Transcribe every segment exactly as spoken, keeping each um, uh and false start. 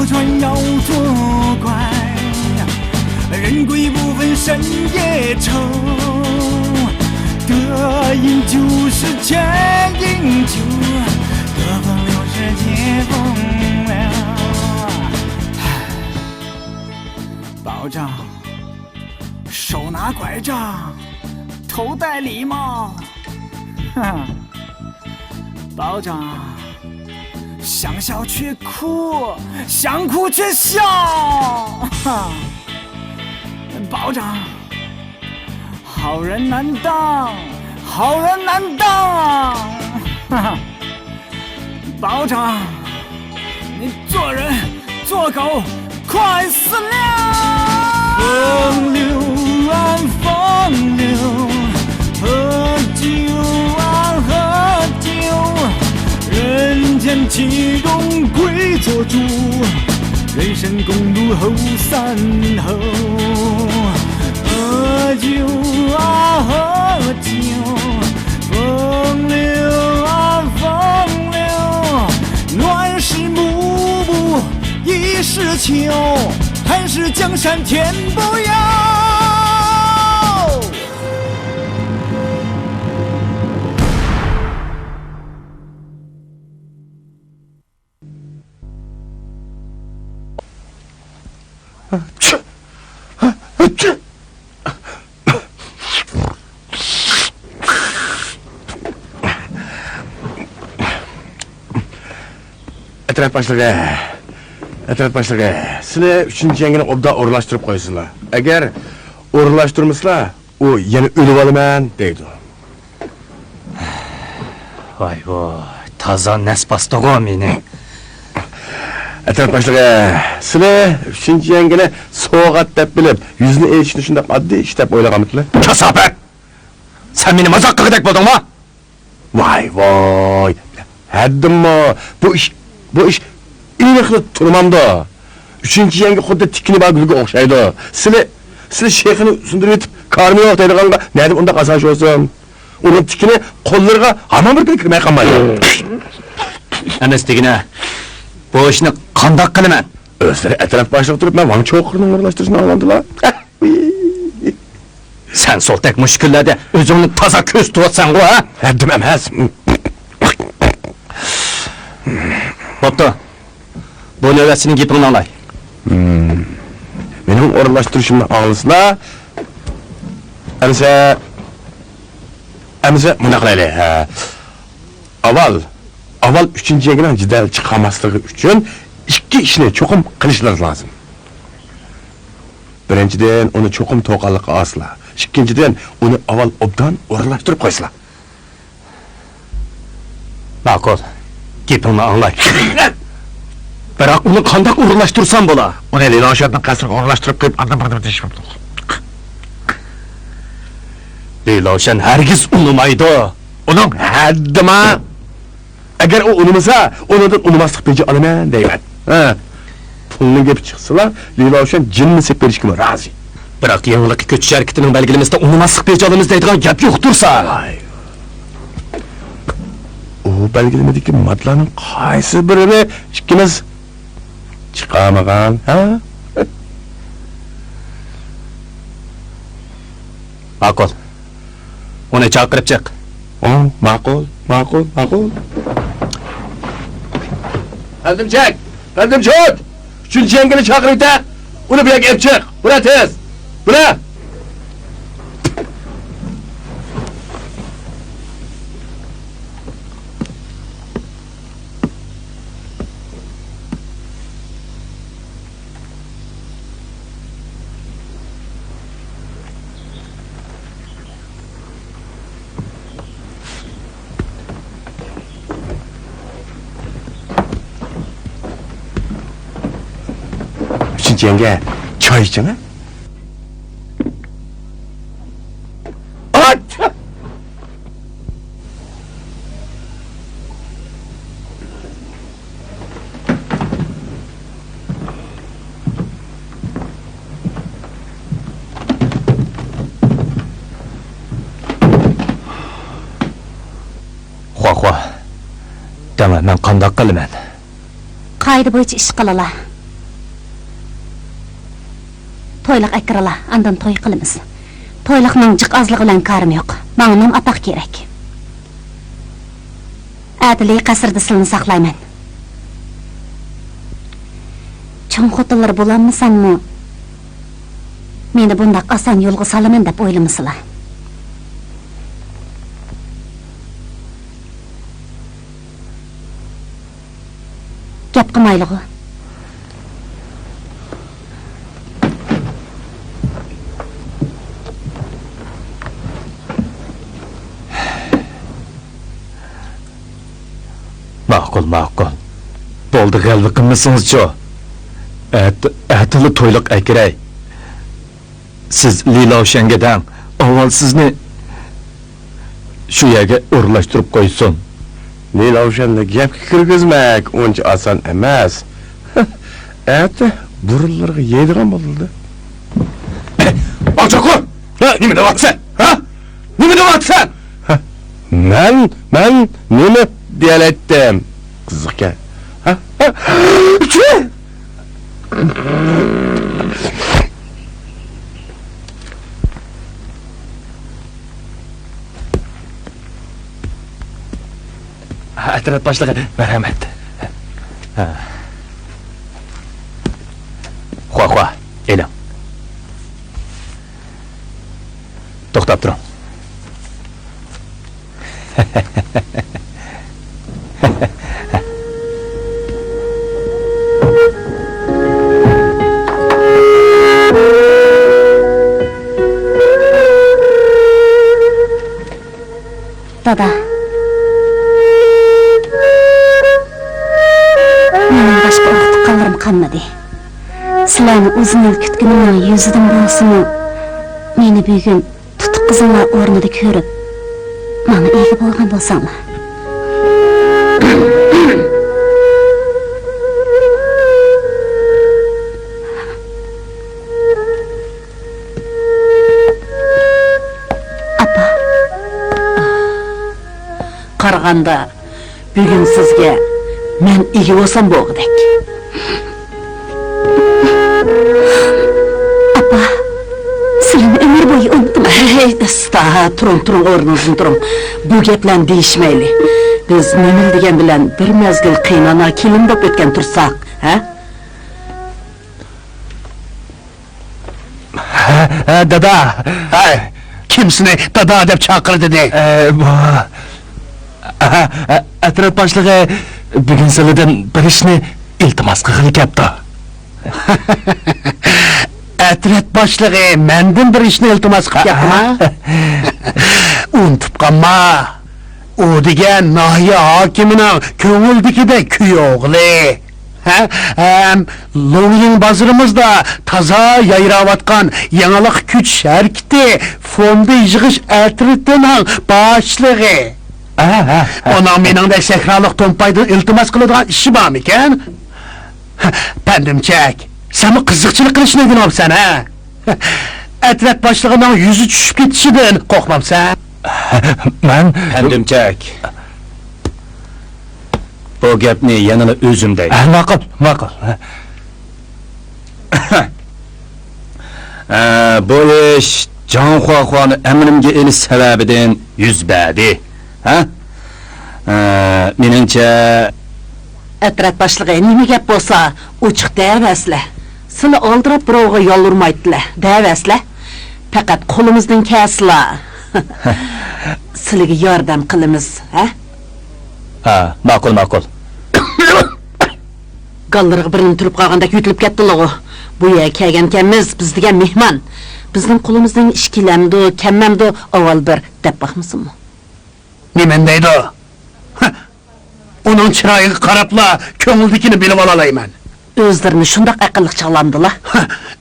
船要作怪，人鬼不分深夜愁。得饮酒是千饮酒，得风流是借风流。保长，手拿拐杖，头戴礼帽。哼，保长，想笑却哭，想哭却笑。哈，保长，好人难当，好人难当。哈哈，保长，你做人做狗快死了！风流啊，风流，喝酒啊，喝酒，人间岂容跪做猪，人生公路后三后。喝酒啊，喝酒，风流啊，风流，乱世幕布 已是秋，寒食江山天不由。ئەترەت باشلىقى، ئەترەت باشلىقى، سىلى ئۈچىنچى يەڭگىنى ئوبدان ئورۇنلاشتۇرۇپ قويسىلا. ئەگەر ئورۇنلاشتۇرمىسىلا، ئۇ يەنە ئۆلۈۋالىمەن دەيدۇ. ۋاي ۋاي، تازا نەس باستىغۇ مېنى. ئەترەت باشلىقى، سىلى ئۈچىنچى يەڭگىنى سوۋغات دەپ بىلىپ، يۈزىنى ئېچىشنى شۇنداق ئاددىي ئىش دەپ ئويلىغانمىدىلا؟ كاساپەت! سەن مېنى مازاق قىلغۇدەك بولدۇڭمۇ؟ ۋاي ۋاي، ھەددىممۇ؟ بۇ ئىش، بۇ ئىش ئېنىقلا تۇرمامدۇ؟ ئۈچىنچى يەڭگە خۇددى تىكىنى بار گۈلگە ئوخشايدۇ. سىلى، سىلى شېخىنى سۇندۇرۇۋېتىپ كارىمۇ يوق دەيدىغانغا نەدىن ئۇنداق ئاسان ئىش بولسۇن؟ ئۇنىڭ تىكىنى قوللىرىغا ھامان بىر كۈنى كىرمەي قالمايدۇ. ئەمەس دېگىنە، بۇ ئىشنى قانداق قىلىمەن؟ ئۆزلىرى ئەتراپ باشلىقى تۇرۇپ، مەن ۋاڭ چوقۇرنىڭ ئورۇنلاشتۇرۇشىنى ئاڭلامدىلا. سەن سولتەك مۇشۇ كۈنلەردە ئۆزۈڭنى تازا كۆرسىتىۋاتىسەنغۇ، ھە؟ ھەددىم ئەمەس. بوپتۇ. بۇ نۆۋەت سېنىڭ گېپىڭنى ئاڭلاي. مېنىڭ ئورۇنلاشتۇرۇشۇمنى ئاڭلىسىلا، ئەمىسە، ئەمىسە مۇنداق قىلايلى، ھە. ئاۋۋال، ئاۋۋال ئۈچىنچى يەڭگىنىڭ جېدەل چىقارماسلىقى ئۈچۈن ئىككى ئىشنى چوقۇم قىلىشلىرىڭىز لازىم. بىرىنچىدىن، ئۇنى چوقۇم توقاللىققا ئالسىلا. ئىككىنچىدىن، ئۇنى ئاۋۋال ئوبدان ئورۇنلاشتۇرۇپ قويسىلا. ماقۇل. گېپىڭنى ئاڭلاي. بىراق ئۇنى قانداق ئورۇنلاشتۇرسام بولا؟ ئۇنى لىلاۋشاننىڭ قەسرىگە ئورۇنلاشتۇرۇپ قويۇپ، ئاندىن بىر نېمە دېيىشىپ بوپتۇ. لىلاۋشان ھەرگىز ئۇنىمايدۇ. ئۇنىڭ ھەددىما. ئەگەر ئۇ ئۇنىمىسا، ئۇنىڭدىن ئۇنىماسلىق بېجى ئالىمەن دەيمەن. ھە. پۇلنىڭ گېپى چىقسىلا، لىلاۋشان جىننى سېلىپ بېرىشكىمۇ رازى. بىراق يېڭىلىققا كۆچۈش ھەرىكىتىنىڭ بەلگىلىمىسىدە ئۇنىماسلىق بېجى ئالىمىز دەيدىغان گەپ يوق تۇرسا. ۋاي. ئۇ بەلگىلىمىدىكى ماددىلارنىڭ قايسى بىرىنى ئىككىمىز چىقارمىغان، ھە؟ ماقۇل. ئۇنى چاقىرىپ چىق. ئۇ، ماقۇل، ماقۇل، ماقۇل. پەلدىمچەك! پەلدىمچوت! ئۈچىنچى يەڭگىنى چاقىرىۋېتە! ئۇنى بۇ يەرگە ئېلىپ چىق! بۇرا تېز! بۇرا! ئۈچىنچى يەڭگە چاي ئىچىڭە. ئاچچىق! خوا، خوا. دەڭە، مەن قانداق قىلىمەن؟ قائىدە بويىچە ئىش قىلىلا. تويلۇق ئەكىرىلا، ئاندىن توي قىلىمىز. تويلۇقنىڭ جىق ئازلىقى بىلەن كارىم يوق. ماڭا نام-ئاتاق كېرەك. ئەتە لى قەسىردە سىلىنى ساقلايمەن. چوڭ خوتۇنلىرى بولالمىساممۇ، مېنى بۇنداق ئاسان يولغا سالىمەن دەپ ئويلىمىسىلا. گەپ قىلمايلىغۇ. ماقۇل، ماقۇل. بولدى، غەلۋە قىلمىسىڭىزچۇ. ئەت-، ئەتىلا تويلۇق ئەكىرەي. سىز لى لاۋشەنگە دەڭ، ئاۋۋال سىزنى شۇ يەرگە ئورۇنلاشتۇرۇپ قويسۇن. لى لاۋشەننى گەپكە كىرگۈزمەك ئۇنچە ئاسان ئەمەس. ئەتە بۇرۇنلىرىغا يەيدىغان بولىدۇ. ئاچاقۇ! ھە، نېمە دەۋاتىسەن؟ ھە؟ نېمە دەۋاتىسەن؟ ھە، مەن، مەن نېمە دېيەلەيتتىم؟ قىزىقكەن. ھە؟ ھە؟ ئەترەت باشلىقى، مەرھەمەت. خوا، خوا، ئېلىڭ. توختاپ تۇرۇڭ. دادا، مېنىڭ باشقا ئۇرۇق-تۇغقانلىرىم قالمىدى. سىلەرنى ئۇزۇن يىل كۈتكىنىمنىڭ يۈزىدىن بولسىمۇ، مېنى بۈگۈن تۇتۇق قىزىڭلار ئورنىدا كۆرۈپ، ماڭا ئىگە بولغان بولساڭلار. ئاپا. قارىغاندا، بۈگۈن سىزگە مەن ئىگە بولسام بولغۇدەك. ئاپا، سىلىنى ئۆمۈر بويى ئۇنتۇمايمەن. ھەي، ئاستا، تۇرۇڭ، تۇرۇڭ، ئورنىڭىزدىن تۇرۇڭ. بۇ گەپلەرنى دېيىشمەيلى. بىز نېمىلا دېگەن بىلەن بىر مەزگىل قېيىنئانا كېلىن بولۇپ ئۆتكەن تۇرساق، ھە؟ ھە، ھە، دادا. ھەي، كىم سېنى دادا دەپ چاقىردى؟ ئە، بۇ، ئە، ئە، ئەترەت باشلىقى بۈگۈن سىلىدىن بىر ئىشنى ئىلتىماس قىلغىلى كەپتۇ. ئەترەت باشلىقى مەندىن بىر ئىشنى ئىلتىماس قىلىپ كەپتۇما؟ ئۇنتۇپ قالما. ئۇ دېگەن ناھىيە ھاكىمىنىڭ كۆڭۈلدىكىدەك كۈي ئوغلى. ھە؟ ھەم لوڭيىڭ بازىرىمىزدا تازا يايراۋاتقان يېڭىلىق كۈچ ھەرىكىتى فوندى يىغىش ئەترىتىنىڭ باشلىقى. ھە، ھە، ھە. ئۇنىڭ مېنىڭدەك سەھرالىق تومپايدىن ئىلتىماس قىلىدىغان ئىشى بارمىكەن؟ پەندىمچەك، سەنمۇ قىزىقچىلىق قىلىشنى ئۆگىنىۋاپسەن، ھە؟ ئەترەت باشلىقىنىڭ يۈزى چۈشۈپ كېتىشىدىن قورقمامسەن؟ مەن پەندىمچەك، بۇ گەپنى يەنىلا ئۆزۈم دەي. ھە، ماقۇل، ماقۇل. ھە، بۇ ئىش جاڭ خۇاخۇانى ئەمرىمگە ئېلىش سەۋەبىدىن يۈز بەردى. ھە؟ ھە، مېنىڭچە، ئەترەت باشلىقى، نېمە گەپ بولسا، ئوچۇق دەۋەرسىلە. سىلى ئالدىراپ بىراۋغا يالۋۇرمايتتىلە، دەۋەرسىلە. پەقەت قولىمىزدىن كەلسىلا، سىلىگە ياردەم قىلىمىز، ھە؟ ھە، ماقۇل، ماقۇل. گاللىرىغا بىرنېمە تۈرۈپ قالغاندەك يۆتىلىپ كەتتىلىغۇ. بۇ يەرگە كەلگەنكەنمىز، بىز دېگەن مېھمان. بىزنىڭ قولىمىزدىن ئىش كېلەمدۇ، كەلمەمدۇ، ئاۋۋال بىر دەپ باقمىسۇنمۇ؟ نېمىنى دەيدۇ؟ ھە، ئۇنىڭ چىرايىغا قاراپلا كۆڭلىدىكىنى بىلىۋالالايمەن. ئۆزلىرىنى شۇنداق ئەقىللىق چاغلامدىلا؟ ھە،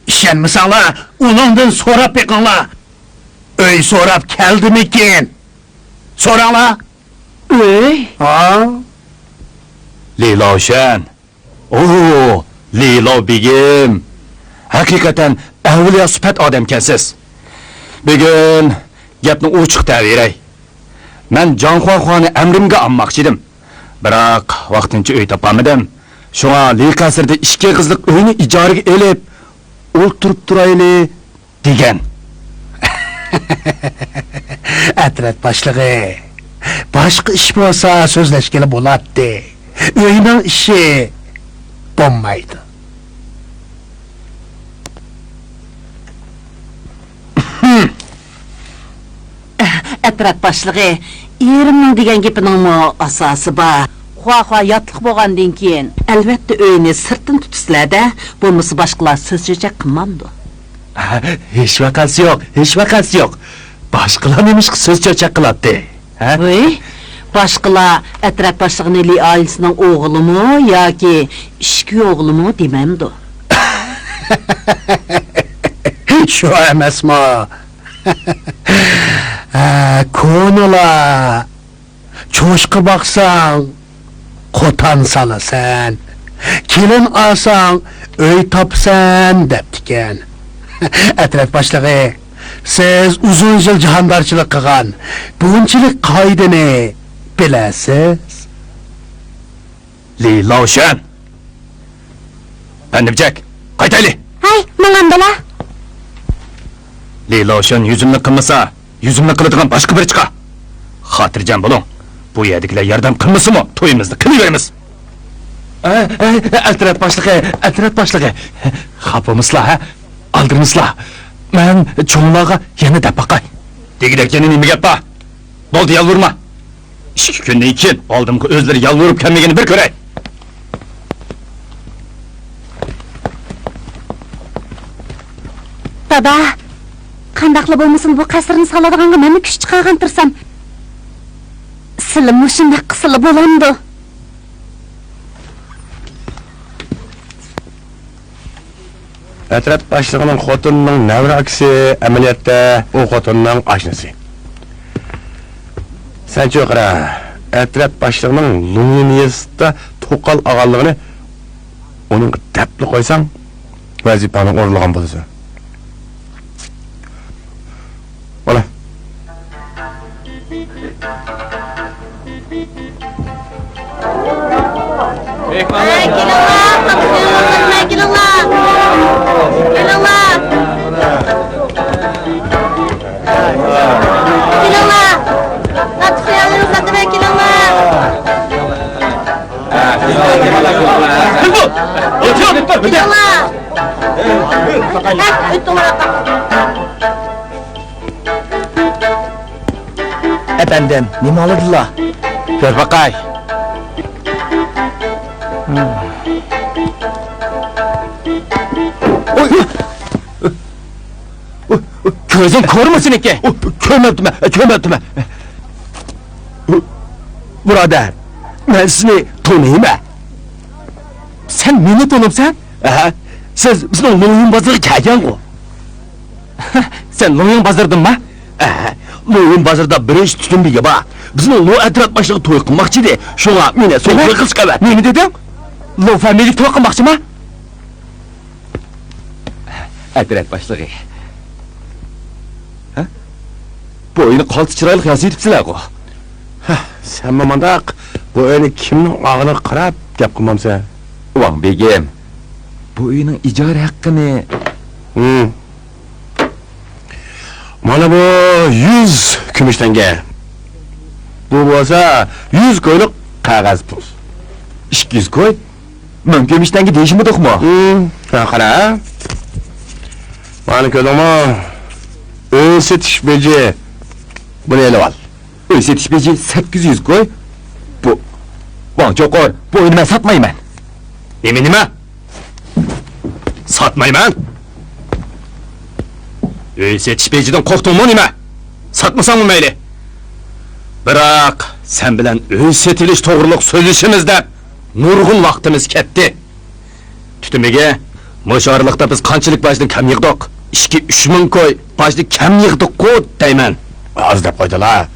ئىشەنمىسەڭلار، ئۇنىڭدىن سوراپ بېقىڭلار. ئۆي سوراپ كەلدىمىكىن؟ سوراڭلار. ئۆي؟ ھا؟ لى لاۋشەن. ئوو، لىلاۋ بېگىم! ھەقىقەتەن ئەۋلىيا سۈپەت ئادەمكەنسىز. بۈگۈن گەپنى ئوچۇق دەۋېرەي. مەن جاڭ خۇاخۇانى ئەمرىمگە ئالماقچىدىم. بىراق، ۋاقتىنچە ئۆي تاپالمىدىم. شۇڭا لى قەسىردە ئىككى ئېغىزلىق ئۆينى ئىجارىگە ئېلىپ، ئولتۇرۇپ تۇرايلى دېگەن. ئەترەت باشلىقى، باشقا ئىش بولسا سۆزلەشكىلى بولاتتى. ئۆينىڭ ئىشى بولمايدۇ. ئەترەت باشلىقى، ئېرىمنىڭ دېگەن گېپىنىڭمۇ ئاساسى بار. خوا-خوا ياتلىق بولغاندىن كېيىن، ئەلۋەتتە ئۆينى سىرتتىن تۇتىسىلەر-دە، بولمىسا باشقىلار سۆز-چۆچەك قىلمامدۇ؟ ھېچ ۋەقەسى يوق، ھېچ ۋەقەسى يوق. باشقىلار نېمىشقا سۆز-چۆچەك قىلاتتى؟ ھە؟ ۋىي، باشقىلار ئەترەت باشلىقىنى لى ئائىلىسىنىڭ ئوغلىمۇ ياكى ئىچكى ئوغلىمۇ دېمەمدۇ؟ شۇ ئەمەسمۇ؟ ھە، كونىلار، چوشقا باقساڭ، قوتان سالىسەن، كېلىن ئالساڭ، ئۆي تاپىسەن، دەپتىكەن. ئەترەت باشلىقى، سىز ئۇزۇن يىل جاھاندارچىلىق قىلغان بۇنچىلىك قائىدىنى بىلەسىز. لى لاۋشۈەن! پەندىمچەك، قايتايلى! ھەي، ماڭامدىلا! لى لاۋشۈەن يۈزۈملۈك قىلمىسا، يۈزۈملۈك قىلىدىغان باشقا بىرى چىقار. خاتىرجەم بولۇڭ، بۇ يەردىكىلەر ياردەم قىلمىسىمۇ، تويىمىزنى قىلىۋېرىمىز. ئەي، ئەي، ئەترەت باشلىقى، ئەترەت باشلىقى! خاپا بولمىسىلا، ھە؟ ئالدىرىمىسىلا. مەن چوڭلارغا يەنە دەپ باقاي. دېگۈدەك يەنە نېمە گەپ بار؟ بولدى، يالۋۇرما. ئىككى كۈندىن كېيىن ئالدىمغا ئۆزلىرى يالۋۇرۇپ كەلمىگىنى بىر كۆرەي. دادا، قانداقلا بولمىسۇن، بۇ قەسىرنى سالىدىغانغا مەنمۇ كۈچ چىقارغان تۇرسام، سىلىمۇ شۇنداق قىلسىلا بولامدۇ؟ ئەترەت باشلىقىنىڭ خوتۇنىنىڭ نەۋرە ئاكىسى ئەمەلىيەتتە ئۇ خوتۇننىڭ ئاشنىسى. سەنچۇ قارا، ئەترەت باشلىقىنىڭ لۇڭيىن يېزىسىدا توقال ئالغانلىقىنى ئۇنىڭغا دەپلا قويساڭ، ۋەزىپەڭنى ئورۇنلىغان بولىسەن. بولە. مېھمانلار، كېلىڭلار، كېلىڭلار، كېلىڭلار. كېلىڭلار. كېلىڭلار. تارتىپ قوياۋېرىڭ، ساتىمەن، كېلىڭلار. كېلىڭلار. ئەھ، ئۆتۈڭلار. ئەپەندىم، نېمە ئالىدىلا؟ كۆر باقاي. كۆزۈڭ كورىمۇ سېنىڭكى؟ كۆرمەپتىمەن، كۆرمەپتىمەن. بۇرادەر، مەن سېنى تونۇيمەن. سەن مېنى تونۇمسەن؟ ئەھە، سىز بىزنىڭ لوڭيىن بازىرىغا كەلگەنغۇ. سەن لوڭيىن بازىرىدىنما؟ ئەھە، لوڭيىن بازىرىدا بىرىنچى تۈتۈن بېگى بار. بىزنىڭ لو ئەترەت باشلىقى توي قىلماقچى ئىدى. شۇڭا مېنى سوۋغا قىلىشقا ئەۋەتتى. نېمە دېدىڭ؟ لو فامىلىگە توي قىلماقچىما؟ ئەترەت باشلىقى. ھە؟ بۇ ئۆينى قالتىس چىرايلىق ياسىۋېتىپسىلەرغۇ. ھە، سەنمۇ مانداق، بۇ ئۆينى كىمنىڭ ئالغىنىغا قاراپ گەپ قىلمامسەن؟ ۋاڭ بېگىم، بۇ ئۆينىڭ ئىجارە ھەققىنى. ھىم. مانا بۇ يۈز كۈمۈش تەڭگە. بۇ بولسا يۈز كويلۇق قەغەز پۇل. ئىككى يۈز كوي؟ مىڭ كۈمۈش تەڭگە دېيىشمىدۇقمۇ؟ ھىم، ھە، قارا. مانا كۆردۈڭمۇ؟ ئۆي سېتىش بېجى. بۇنى ئېلىۋال. ئۆي سېتىش بېجى سەككىز يۈز كوي. بۇ، ۋاڭ چوقۇر، بۇ ئۆينى مەن ساتمايمەن. نېمە، نېمە؟ ساتمايمەن؟ ئۆي سېتىش بېجىدىن قورقتۇڭمۇ نېمە؟ ساتمىساڭمۇ مەيلى. بىراق، سەن بىلەن ئۆي سېتىۋېلىش توغرۇلۇق سۆزلىشىمىز دەپ نۇرغۇن ۋاقتىمىز كەتتى. تۈتۈن بېگى، مۇشۇ ئارىلىقتا بىز قانچىلىك باجدىن كەم يىغدۇق؟ ئىككى، ئۈچ مىڭ كوي باجدىن كەم يىغدۇققۇ دەيمەن. ئاز دەپ قويدىلا.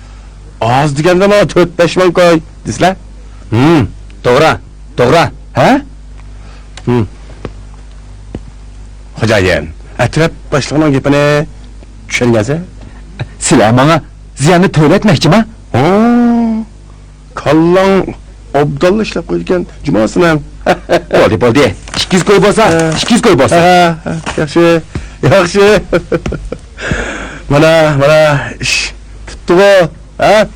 ئاز دېگەندىمۇ تۆت، بەش مىڭ كوي دېسىلە. ھىم، توغرا، توغرا. ھە؟ ھىم. خوجايىن، ئەترەت باشلىقىنىڭ گېپىنى چۈشەنگەنسەن؟ سىلەر ماڭا زىياننى تۆلەتمەكچىما؟ ھە. كاللاڭ ئوبدانلا ئىشلەپ قويىدىكەن جۇمۇ سېنىڭ. بولدى، بولدى. ئىككى يۈز كوي بولسا، ھە. ئىككى يۈز كوي بولسا. ھە، ھە، ياخشى، ياخشى. مانا، مانا، ئىش پۈتتىغۇ، ھە؟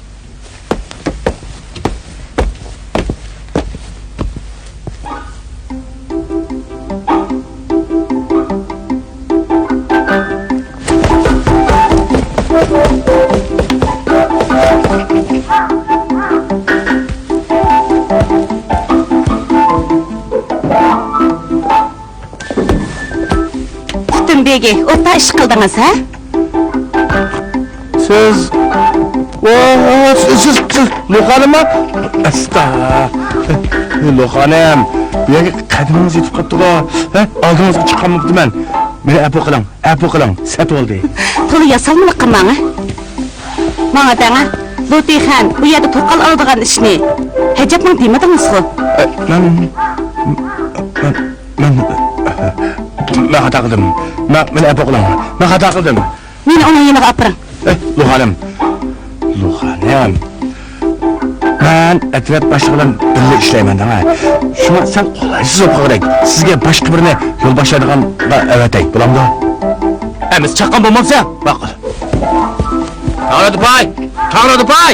پۈتۈن بېگى، ئوتتا ئىش قىلدىڭىز، ھە؟ سىز، ۋا، سىز، سىز، سىز، لۇخانىممۇ؟ ئەستا. لۇخانىم، بۇ يەرگە قەدىمىڭىز يېتىپ قاپتىغۇ، ھە؟ ئالدىڭىزغا چىققان بوپتىمەن. مېنى ئەپۇ قىلىڭ، ئەپۇ قىلىڭ، سەت بولدى. تولا ياسالمىلىق قىلماڭ، ھە؟ ماڭا دەڭە، لۇتىخەن بۇ يەردە توقال ئالىدىغان ئىشنى ھەجەپنىڭ دېمىدىڭىزغۇ؟ ئە، مەن، مەن، مەن، مەن خاتا قىلدىم. مەن، مېنى ئەپۇ قىلىڭ. مەن خاتا قىلدىم. مېنى ئۇنىڭ يېنىغا ئاپىرىڭ. ئە، لۇخانىم. لۇخانىم. مەن ئەترەت باشلىقى بىلەن بىللە ئىشلەيمەن دەڭە. شۇڭا سەن قولايسىز بولۇپ قالغۇدەك. سىزگە باشقا بىرنى يول باشلايدىغانغا ئەۋەتەي، بولامدۇ؟ ئەمىسە چاققان بولمامسەن؟ ماقۇل. تاڭرا دۇپاي! تاڭرا دۇپاي!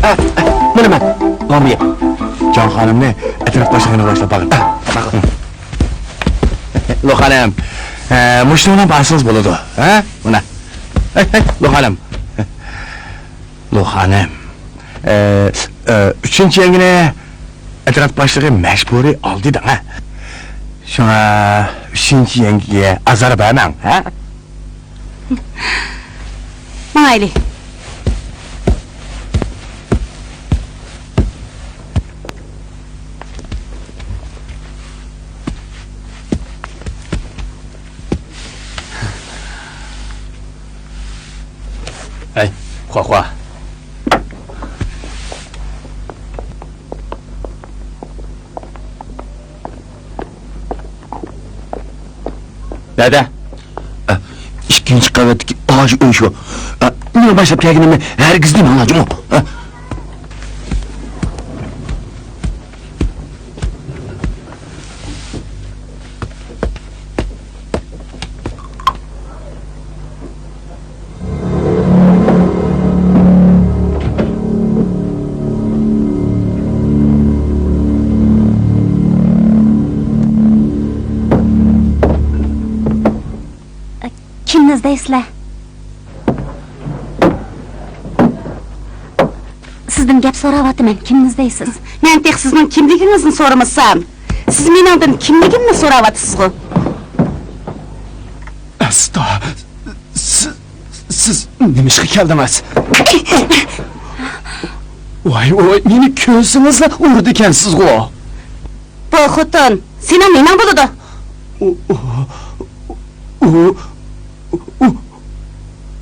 ئە، ئە، مانا مەن. ماڭمىيە. جان خانىمنى ئەترەت باشلىقىغا باشلاپ باقىڭ. ئە، ماقۇل. لۇخانىم، ئە، مۇشۇنىڭ بىلەن بارسىڭىز بولىدۇ. ھە؟ مانا. ھەي، ھەي، لۇخانىم. لۇخانىم. ئە، ئە، ئۈچىنچى يەڭگىنى ئەترەت باشلىقى مەجبۇرىي ئالدى دەڭە. شۇڭا ئۈچىنچى يەڭگىگە ئازار بەرمەڭ، ھە؟ ماڭايلى. ھەي، خۇا، خۇا. نەدە؟ ئە، ئىككىنچى قەۋەتتىكى ئاشۇ ئۆي شۇ. ئە، مېنىڭ باشلاپ كەلگىنىمنى ھەرگىز دېمەڭلار جۇمۇ. ئە. كىمنى ئىزدەيسىلەر؟ سىزدىن گەپ سوراۋاتىمەن، كىمنى ئىزدەيسىز؟ مەن تېخى سىزنىڭ كىملىكىڭىزنى سورىمىسام، سىز مېنىڭدىن كىملىكىمنى سوراۋاتىسىزغۇ؟ ئەستا، سىز، سىز نېمىشقا كەلدىڭىز؟ ۋاي، ۋاي، مېنى كۆرسىڭىزلا ئۇرىدىكەنسىزغۇ؟ بۇ خوتۇن سېنىڭ نېمەڭ بولىدۇ؟ ئۇ، ئۇ، ئۇ، ئۇ،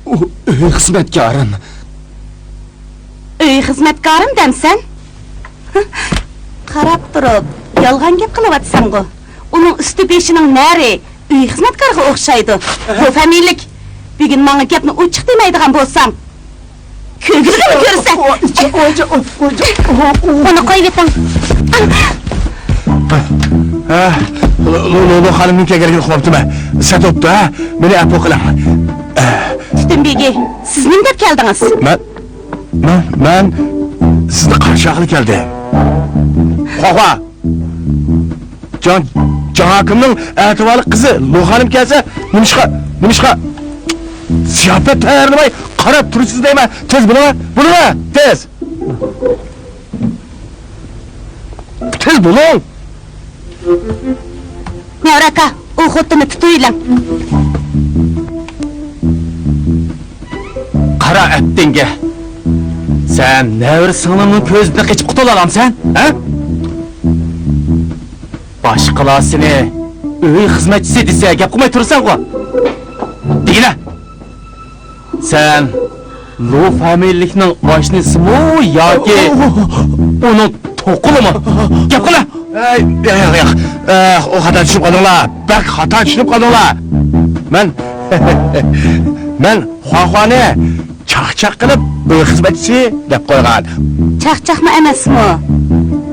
ئۇ ئۆي خىزمەتكارىم. ئۆي خىزمەتكارىم دەمسەن؟ قاراپ تۇرۇپ يالغان گەپ قىلىۋاتىسەنغۇ؟ ئۇنىڭ ئۈستى بېشىنىڭ نەرى ئۆي خىزمەتكارغا ئوخشايدۇ. بۇ فامىلىلىك. بۈگۈن ماڭا گەپنى ئوچۇق دېمەيدىغان بولساڭ، كۆگۈزگىنى كۆرىسەن. ئۇنى قويۇۋېتىڭ. ھە، لۇ، لۇ، لۇ خانىمنىڭ كەلگەنلىكىنى ئۇقماپتىمەن. سەت بوپتۇ، ھە؟ مېنى ئەپۇ قىلىڭ. پۈتۈن بېگى، سىز نېمە دەپ كەلدىڭىز؟ مەن، مەن، مەن سىزنى قارشى ئالغىلى كەلدىم. خۇا، خۇا. جاڭ، جاڭ ھاكىمنىڭ ئەتىۋارلىق قىزى لۇ خانىم كەلسە، نېمىشقا، نېمىشقا زىياپەت تەييارلىماي قاراپ تۇرىسىز دەيمەن. تېز بولۇڭ، بولۇڭ، تېز. تېز بولۇڭ. نەۋرە ئاكا، ئۇ خوتۇننى تۇتۇۋېلىڭ. قارا ئەتتىڭگە. سەن نەۋرە سىڭلىمنىڭ كۆزىدىن قېچىپ قۇتۇلالامسەن، ھە؟ باشقىلار سېنى ئۆي خىزمەتچىسى دېسە، گەپ قىلماي تۇرىسەنغۇ؟ دېگىنە! سەن لۇ فامىلىلىكنىڭ ئاشنىسىمۇ ياكى ئۇنىڭ توقىلىمۇ؟ گەپ قىلە! ئەي، ياق، ياق، ياق. ئە، ئۇ خاتا چۈشىنىپ قالدىڭلار. بەك خاتا چۈشىنىپ قالدىڭلار. مەن، مەن خۇاخۇانى چاقچاق قىلىپ ئۆي خىزمەتچىسى دەپ قويغان. چاقچاقمۇ ئەمەسمۇ؟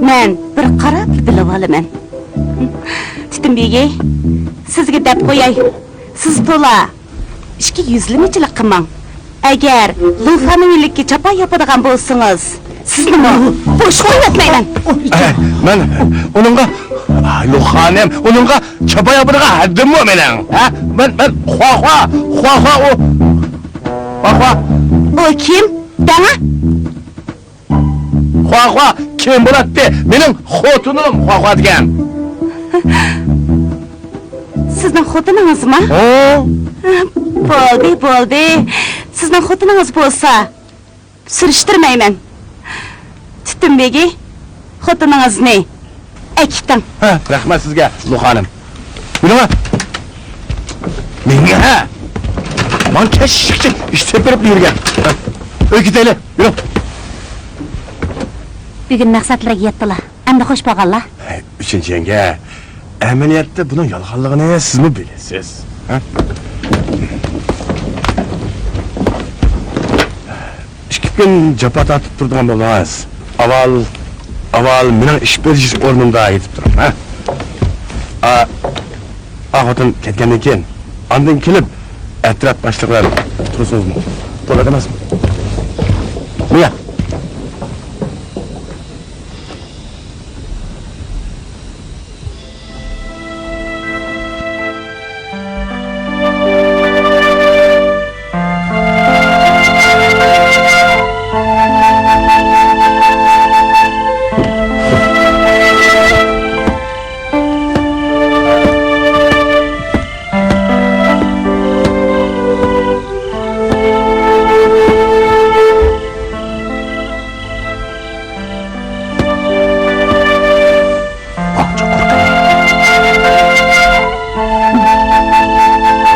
مەن بىر قاراپلا بىلىۋالىمەن. بېگى، سىزگە دەپ قوياي، سىز تولا ئىككى يۈزلىمىچىلىك قىلماڭ. ئەگەر لۇخانىڭ ئۆلۈككە چاپا ياپىدىغان بولسىڭىز، سىزنىمۇ بوش قويۇۋەتمەيمەن. ئە، مەن ئۇنىڭغا، ئاي، لۇخانىم، ئۇنىڭغا چاپا ياپىدىغان ھەددىممۇ مېنىڭ؟ ھە؟ مەن، مەن خۇا خۇا، خۇا خۇا ئۇ. خۇا خۇا. ئۇ كىم؟ دەڭە. خۇا خۇا كىم بولاتتى؟ مېنىڭ خوتۇنۇم خۇا خۇا دېگەن. سىزنىڭ خوتۇنىڭىزمۇ؟ ھە. بولدى، بولدى. سىزنىڭ خوتۇنىڭىز بولسا، سۈرۈشتۈرمەيمەن. تۈتۈن بېگى، خوتۇنىڭىزنى ئەكېتىڭ. ھە، رەھمەت سىزگە، لۇخانىم. يۈرۈڭ. مېڭە. ماڭا كەچلىكچە ئىش تېپىپ بېرىپ يۈرگەن. ئۆيگە كېتەيلى، يۈرۈڭ. بۈگۈن مەقسەتلىرىگە يەتتىلا. ئەمدى خوش بولغانلا. ئۈچىنچى يەڭگە، ئەمەلىيەتتە بۇنىڭ يالغانلىقىنى سىزمۇ بىلىسىز. ھە؟ ئىككى كۈن جاپا تارتىپ تۇرىدىغان بولسىڭىز، ئاۋۋال، ئاۋۋال مېنىڭ ئىش بېرىش ئورنۇمدا يېتىپ تۇرۇڭ، ھە؟ ئا، ئا خوتۇن كەتكەندىن كېيىن، ئاندىن كېلىپ ئەترەت باشلىقى بىلەن تۇرسىڭىزمۇ بولىدۇ ئەمەسمۇ؟ مىيا.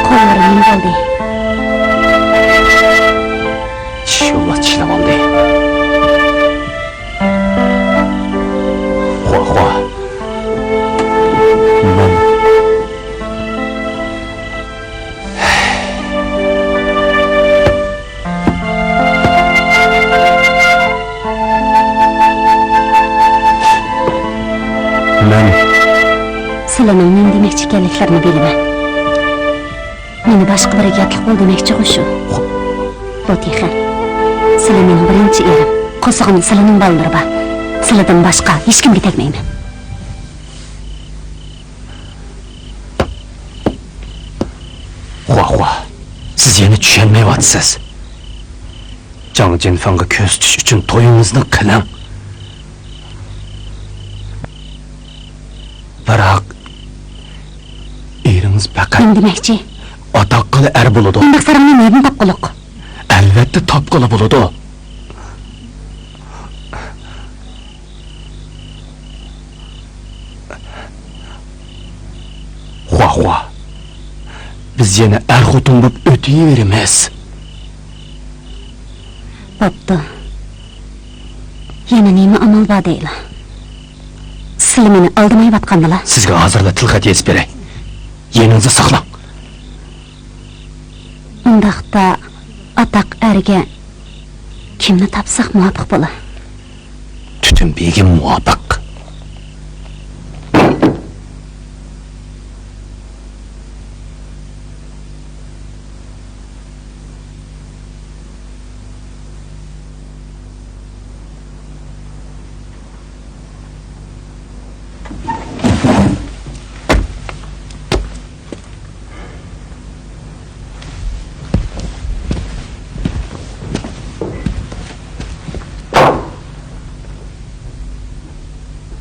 قوللىرىم نېمە بولدى؟ چىشىڭلار چىلىۋالدى. خۇا، خۇا. مەن مەن سىلىنىڭ نېمە دېمەكچى ئىكەنلىكلىرىنى بىلىمەن. مېنى باشقا بىرىگە ياتلىق بول دېمەكچىغۇ شۇ. بۇ تېخى. سىلى مېنىڭ بىرىنچى ئېرىم. قورسىقىمدا سىلىنىڭ بالىلىرى بار. سىلىدىن باشقا ھېچكىمگە تەگمەيمەن. خۇا، خۇا، سىز يەنە چۈشەنمەيۋاتىسىز. جاڭ جىنفېڭغا كۆرسىتىش ئۈچۈن تويىڭىزنى قىلىڭ. بىراق، ئېرىڭىز پەقەت نېمە دېمەكچى؟ ئاتاققىلا ئەر بولىدۇ. ئۇنداق ساراڭنى نەدىن تاپقۇلۇق؟ ئەلۋەتتە تاپقىلى بولىدۇ. خۇا، خۇا. بىز يەنە ئەر-خوتۇن بولۇپ ئۆتۈۋېرىمىز. بوپتۇ. يەنە نېمە ئامال بار دەيلا؟ سىلى مېنى ئالدىمايۋاتقاندىلا. سىزگە ھازىرلا تىلخەت يېزىپ بېرەي. يېنىڭىزدا ساقلاڭ. ئۇنداقتا ئاتاق ئەرگە كىمنى تاپساق مۇۋاپىق بولا؟ تۈتۈن بېگىم مۇۋاپىق.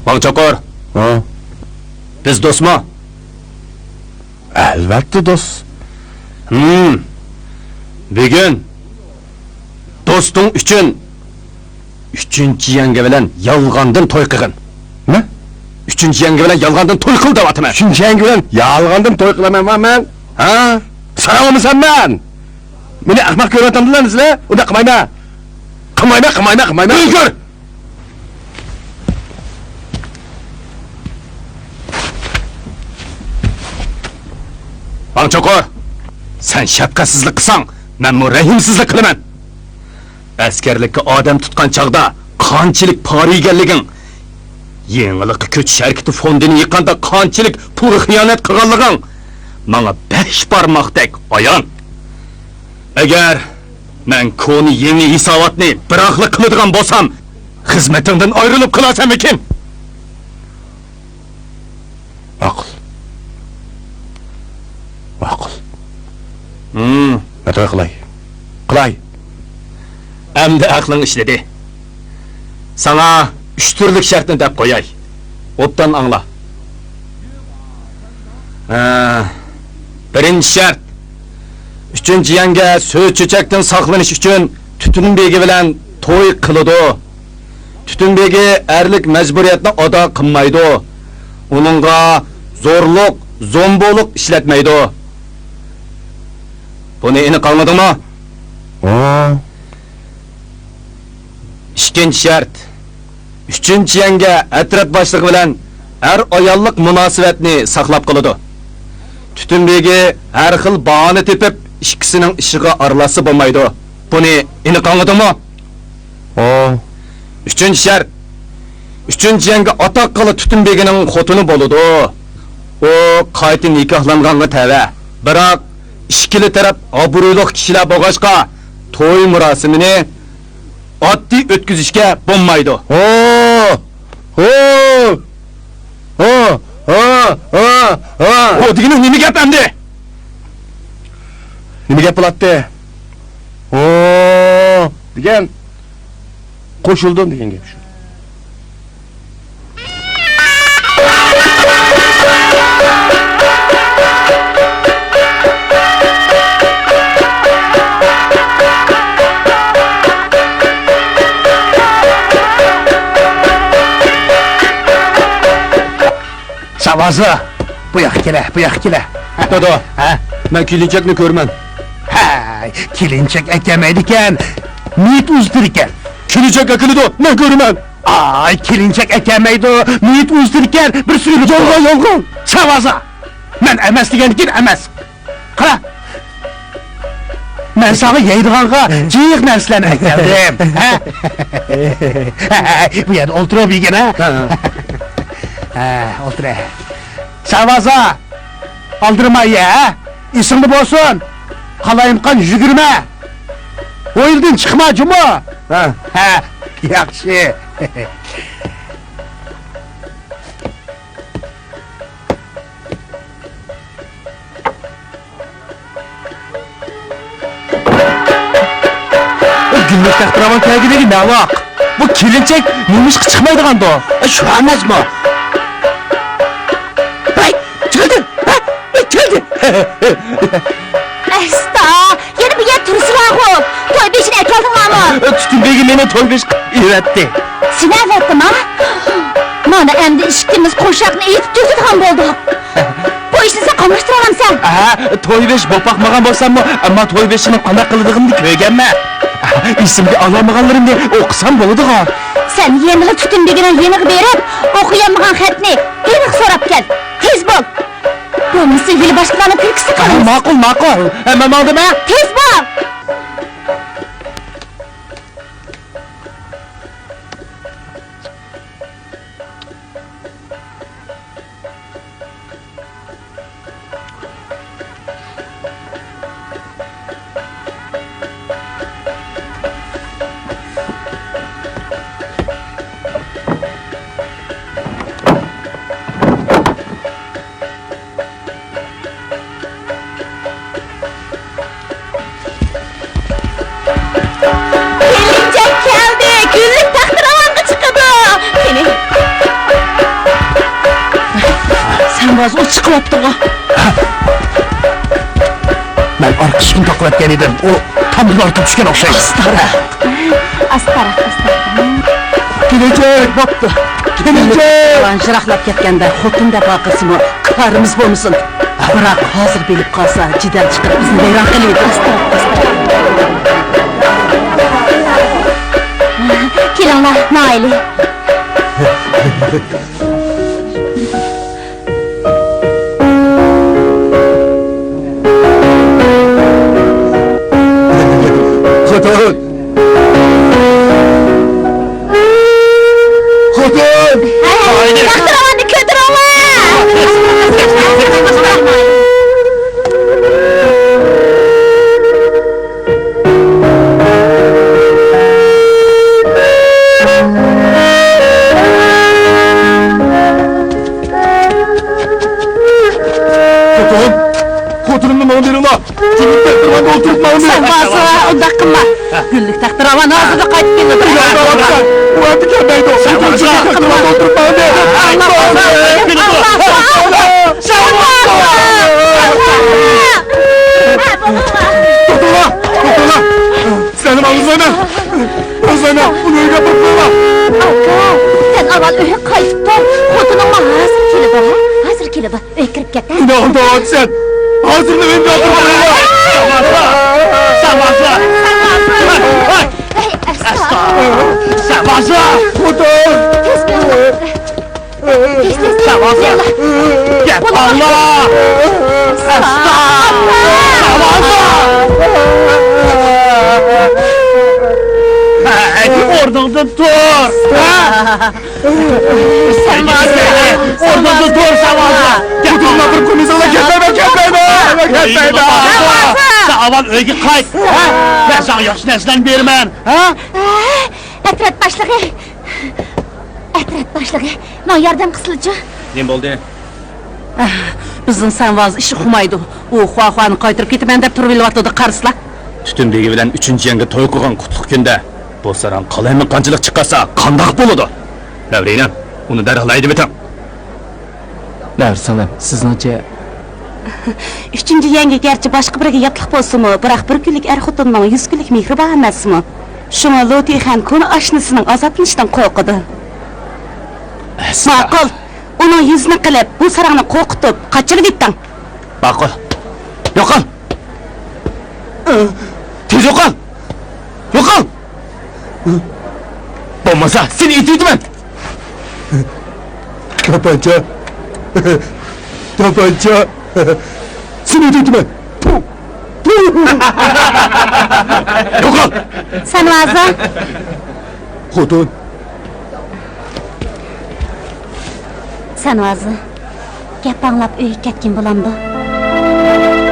ۋاڭ چوقۇر. ھە؟ بىز دوستمۇ؟ ئەلۋەتتە دوست. ھىم. بۈگۈن دوستۇڭ ئۈچۈن ئۈچىنچى يەڭگە بىلەن يالغاندىن توي قىلغىن. نېمە؟ ئۈچىنچى يەڭگە بىلەن يالغاندىن توي قىل دەۋاتىمەن. ئۈچىنچى يەڭگە بىلەن يالغاندىن توي قىلىمەنما مەن؟ ھە؟ ساراڭمۇسەن مەن؟ مېنى ئەخمەق كۆرۈۋاتامدىلا سىلەر؟ ئۇنداق قىلمايمەن. قىلمايمەن، قىلمايمەن، قىلمايمەن. ئۆلگۈر! ۋاڭ چوقۇر! سەن شەپقەتسىزلىك قىلساڭ، مەنمۇ رەھىمسىزلىك قىلىمەن. ئەسكەرلىككە ئادەم تۇتقان چاغدا قانچىلىك پارا يېگەنلىكىڭ، يېڭىلىققا كۆچۈش ھەرىكىتى فوندىنى يىغقاندا قانچىلىك پۇلغا خىيانەت قىلغانلىقىڭ ماڭا بەش بارماقتەك ئايان. ئەگەر مەن كونا يېڭى ھېساباتنى بىراقلا قىلىدىغان بولسام، خىزمىتىڭدىن ئايرىلىپ قالارسەنمىكىن؟ ماقۇل. ماقۇل. ھىم. مەن توي قىلاي. قىلاي. ئەمدى ئەقلىڭ ئىشلىدى. ساڭا ئۈچ تۈرلۈك شەرتنى دەپ قوياي. ئوبدان ئاڭلا. ھە. بىرىنچى شەرت. ئۈچىنچى يەڭگە سۆز-چۆچەكتىن ساقلىنىش ئۈچۈن تۈتۈن بېگى بىلەن توي قىلىدۇ. تۈتۈن بېگى ئەرلىك مەجبۇرىيەتنى ئادا قىلمايدۇ. ئۇنىڭغا زورلۇق، زومبۇلۇق ئىشلەتمەيدۇ. بۇنى ئېنىق ئاڭلىدىڭمۇ؟ ھە. ئىككىنچى شەرت. ئۈچىنچى يەڭگە ئەترەت باشلىقى بىلەن ئەر-ئاياللىق مۇناسىۋەتنى ساقلاپ قالىدۇ. تۈتۈن بېگى ھەر خىل باھانە تېپىپ، ئىككىسىنىڭ ئىشىغا ئارىلاشسا بولمايدۇ. بۇنى ئېنىق ئاڭلىدىڭمۇ؟ ئۇ. ئۈچىنچى شەرت. ئۈچىنچى يەڭگە ئاتاققىلا تۈتۈن بېگىنىڭ خوتۇنى بولىدۇ. ئۇ قايتا نىكاھلانغانغا تەۋە. بىراق ئىككىلا تەرەپ ئابرۇيلۇق كىشىلەر بولغاچقا، توي مۇراسىمىنى ئاددىي ئۆتكۈزۈشكە بولمايدۇ. ھو! ھو! ھو! ھو! ھو! ھو! ھو دېگىنىڭ نېمە گەپ ئەمدى؟ نېمە گەپ بولاتتى؟ ھو! دېگەن، قوشۇلدۇم دېگەن گەپ شۇ. شاۋازا، بۇ ياققا كېلە، بۇ ياققا كېلە. دادا، ھە؟ مەن كېلىنچەكنى كۆرىمەن. ھەي، كېلىنچەك ئەكەلمەيدىكەن، مېيىت ئۇزىتىدىكەن. كېلىنچەك ئەكېلىدۇ، مەن كۆرىمەن. ئاي، كېلىنچەك ئەكەلمەيدۇ، مېيىت ئۇزىتىدىكەن، بىر سۈرۈپ. يالغان، يالغان. شاۋازا، مەن ئەمەس دېگەندىكىن ئەمەس. قارا، مەن ساڭا يەيدىغانغا جىق نەرسىلەرنى ئەكەلدىم. ھە؟ بۇ يەردە ئولتۇرۇپ يېگىن، ھە؟ ھە. ھە، ئولتۇر. شاۋازا، ئالدىرىماي يە، ھە؟ ئېسىڭدە بولسۇن. قالايمىقان يۈگۈرمە. ھويلىدىن چىقما، جۇمۇ. ھە. ھە، ياخشى. ئۇ گۈللۈك تەختىراۋان كەلگۈدىكى نەۋاق. بۇ كېلىنچەك نېمىشقا چىقمايدىغاندۇ؟ شۇ ئەمەسمۇ؟ ۋاي، كەلدى! ۋاي، كەلدى! ئەستا! يەنە بۇ يەردە تۇرسىلاغۇ! توي بېشىنى ئەكەلدىڭلارمۇ؟ تۈتۈن بېگى مېنى توي بېشى قىلىپ ئەۋەتتى. سېنى ئەۋەتتىما؟ مانا ئەمدى ئىككىمىز قوشاقنى ئېيتىپ تۈگىتىدىغان بولدۇق. بۇ ئىشنى سەن قاملاشتۇرالامسەن؟ ھە، توي بېشى بوپاقمىغان بولساممۇ، ئەمما توي بېشىنىڭ قانداق قىلىدىغىنىنى كۆرگەنمەن. ئېسىمگە ئالالمىغانلىرىمنى ئوقۇسام بولىدىغۇ. سەن يەنىلا تۈتۈن بېگىنىڭ يېنىغا بېرىپ، ئوقۇيالمىغان خەتنى ئېنىق سوراپ كەل. تېز بول! بولمىسا ھېلى باشقىلارنىڭ كۈلكىسىگە قالىمىز. ماقۇل، ماقۇل. ھە، مەن ماڭدىم، ھە؟ تېز بول! كېلىنچەك كەلدى، گۈللۈك تەختىراۋانغا چىقىدۇ. قېنى. سەن بارسا ئۇ چىقىۋاپتىغۇ. مەن ئارقا ئىشىكنى تاقىۋەتكەن ئىدىم، ئۇ تامدىن ئارقا چۈشكەن ئوخشايدۇ. ئاستاراق. ئاستاراق، ئاستاراق. كېلىنچەك بوپتۇ. كېلىنچەك! يىراقلاپ كەتكەندە خوتۇن دەپ ۋارقىرىسىمۇ كارىمىز بولمىسۇن. بىراق ھازىر بىلىپ قالسا، جېدەل چىقىرىپ بىزنى ۋەيران قىلىۋېتىدۇ. كېلىڭلار، ماڭايلى. خوتۇن! خوتۇن! ھەي، ھەي، سەن بارسا، ئۇنداق قىلما. گۈللۈك تەختىراۋان ھازىرلا قايتىپ كېلىدۇ. ئۇ ئەمدى كەلمەيدۇ. گۈللۈك تەختىراۋان ئولتۇرۇپ قالدى. توختاڭلار، توختاڭلار. سىلەرنى ماڭىسىلەرمەن. ماڭىسىلەرمەن. ئۇنى ئۆيگە ئاپىرىپ قويۇڭلار. ئاكا، سەن ئاۋۋال ئۆيگە قايتىپ تۇر. خوتۇنۇڭمۇ ھازىر كېلىدۇ. ھازىر كېلىدۇ. ئۆيگە كىرىپ كەت، ھە؟ نېمە دەۋاتىسەن؟ ھازىرلا ئۆيگە ئاپىرىپ قويۇڭلار. ساۋازا! ساۋازا! ھەي، ئەستا! ئەستا! ساۋازا! خوتۇن! تېز بول! تېز، تېز، تېز! ساۋازا! گەپ ئاڭلا! ئەستا! ساۋازا! ھەي، ئورنۇڭدىن تۇر! ھە؟ سەن بارسا، ئورنۇڭدا تۇر، سەن بارسا. گەپ قىلما، بىر كۈنىسىڭلار كەتمەيمەن، كەتمەيمەن، كەتمەيمەن. سەن ئاۋۋال ئۆيگە قايت، ھە؟ مەن ساڭا ياخشى نەرسىلەرنى بېرىمەن، ھە؟ ئەترەت باشلىقى، ئەترەت باشلىقى، ماڭا ياردەم قىلسىلىچۇ. نېمە بولدى؟ بىزنىڭ سەنۋاز ئىشى قۇمايدۇ. ئۇ خۇاخۇانى قايتۇرۇپ كېتىمەن دەپ تۇرۇۋېلىۋاتىدۇ، قارىسىلا. تۈتۈن بېگى بىلەن ئۈچىنچى يەڭگە توي قىلغان قۇتلۇق كۈندە بۇ ساراڭ قالايمىقانچىلىق چىقارسا قانداق بولىدۇ؟ لەۋرىنىڭ، ئۇنى دەرھال ھەيدىۋېتىڭ. لەۋرىسىڭلىم، سىزنىڭچە؟ ئۈچىنچى يەڭگە گەرچە باشقا بىرىگە ياتلىق بولسىمۇ، بىراق بىر كۈنلۈك ئەر خوتۇننىڭ يۈز كۈنلۈك مېھرى بار ئەمەسمۇ؟ شۇڭا لۇتىخەن كونا ئاشنىسىنىڭ ئازابلىنىشىدىن قورقىدۇ. ئەستا. ماقۇل، ئۇنىڭ يۈزىنى قىلىپ، بۇ ساراڭنى قورقۇتۇپ، قاچۇرۇۋېتىڭ. ماقۇل. يوقال! تېز يوقال! يوقال! بولمىسا، سېنى ئېتىۋېتىمەن! تاپانچا! تاپانچا! سېنى ئېتىۋېتىمەن! يوقال! سەنۋازا! خوتۇن! سەنۋازا! گەپ ئاڭلاپ ئۆيگە كەتكىن بولامدۇ؟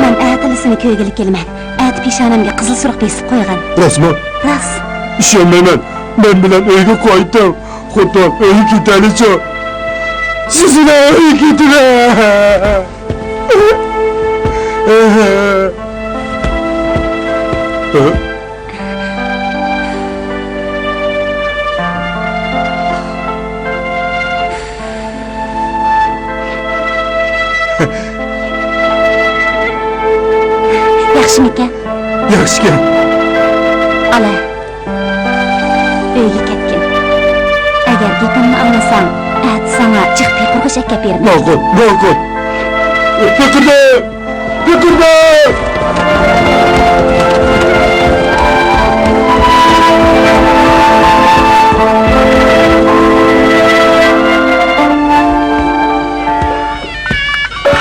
مەن ئەتىلا سېنى كۆرگىلى كېلىمەن. ئەتە پېشانەمگە قىزىل سۇرۇق بېسىپ قويغىن. راستمۇ؟ راست. ئىشەنمەيمەن. مەن بىلەن ئۆيگە قايتىڭ. خوتۇن، ئۆيگە كېتەيلىچۇ. سىزنى ئۆيگە كېتىمەن. ياخشىمىكەن؟ ياخشىكەن. ئالا، ئۆيگە كەتكىن. ئەگەر گېپىمنى ئاڭلىساڭ، ئەتە ساڭا جىق پېقىرغۇچ ئەكەپ بېرىمەن. ماقۇل، ماقۇل. پېقىردىم! پېقىردىم!